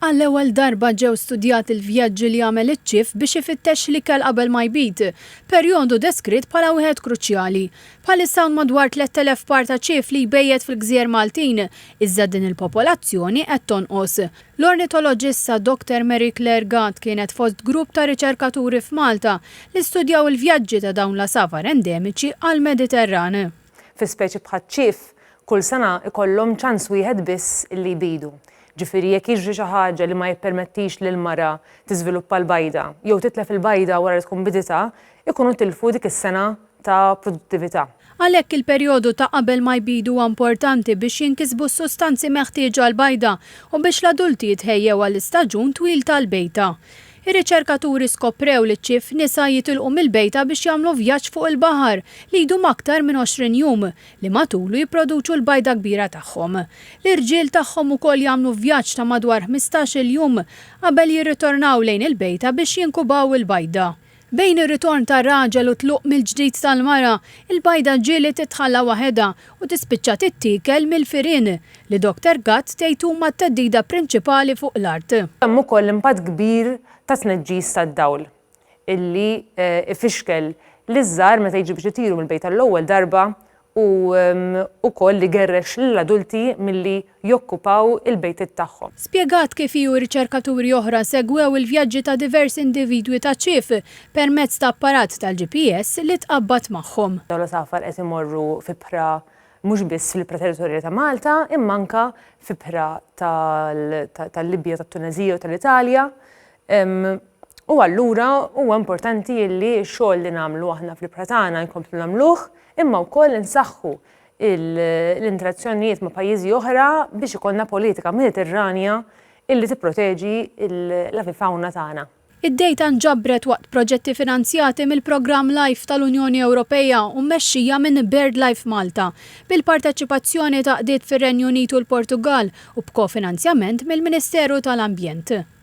Għall-ewwel darba ġew studjati l-vjaġġi li għamel iċ-ċief biex ifittex l-ikel qabel ma jbid, perjodu deskritt bħala wieħed kruċjali. Bħalissa hawn madwar 3,000 par ta' ċief li jbejjet fil-gżejjer Maltin, iżda din il-popolazzjoni qed tonqos. L-ornitoloġista Doctor Marie Claire Gatt kienet fost grupp ta' riċerkaturi f'Malta li studjaw il-vjaġġi ta' dawn l-għasafar endemiċi għall-Mediterran. Fi speċi bħaċ-ċief, kull sena jkollhom ċans wieħed biss li jbidu. Ġifieri jekk jiġri xi ħaġa li ma jippermettix lill-mara tiżviluppa l-bajda jew titlef il-bajda wara li tkun biditha, ikunu tilfu dik is-sena ta' produttività. Għalhekk il-perjodu ta' qabel ma jbidu huwa importanti biex jinkisbu s-sustanzi meħtieġa għall-bajda u biex l-adulti jitħejjew għall-istaġun twil tal-bejta. Ir-riċerkaturi skoprew li ċ-ċief nisa jitilqu mill-bejta biex jagħmlu vjaġġ fuq il-baħar li jdum aktar minn 20 jum, li matulu jipproduċu l-bajda kbira tagħhom. L-irġiel tagħhom ukoll jagħmlu vjaġġ ta' madwar 15-il jum qabel jirritornaw lejn il-bejta biex jinkubaw il-bajda. Bejn ir-ritorn tar-raġel u t-tluq mill-ġdid tal-mara, il-bajda ġieli titħalla waħedha u tispiċċa tittiekel mill-firien, li Doctor Gatt tgħid huma t-theddida prinċipali fuq l-art. Hemm ukoll impatt kbir ta' tniġġis tad-dawl illi ifixkel liż-żgħar meta jiġu biex itiru mill-bejt għall-ewwel darba u wkoll igerrex lill-adulti milli jokkupaw il-bejtiet tagħhom. Spjegat kif hi u riċerkaturi oħra segwew il-vjaġġi ta' diversi individwi ta' ċief permezz ta' apparat tal-GPS li tqabbad magħhom. Dawn l-għasafar qed imorru f'ibħra mhux biss fl-ibħra territorjali ta' Malta imma anke f'ibħra tal-Libja, tat-Tuneżija u tal-Italja. U allura huwa importanti li x-xogħol li nagħmlu aħna fl-ibħra tagħna nkomplu nagħmluh, imma wkoll insaħħu l-interazzjonijiet ma' pajjiżi oħra biex ikollna politika Mediterranja illi tipproteġi l-avifawna tagħna. Id-dejta nġabret waqt proġetti finanzjati mill-programm life tal-Unjoni Ewropeja u mmexxija minn BirdLife Malta, bil-parteċipazzjoni ta' għaqdiet fir-Renju Unit u l-Portugall u b'kofinanzjament mill-Ministeru tal-Ambjent.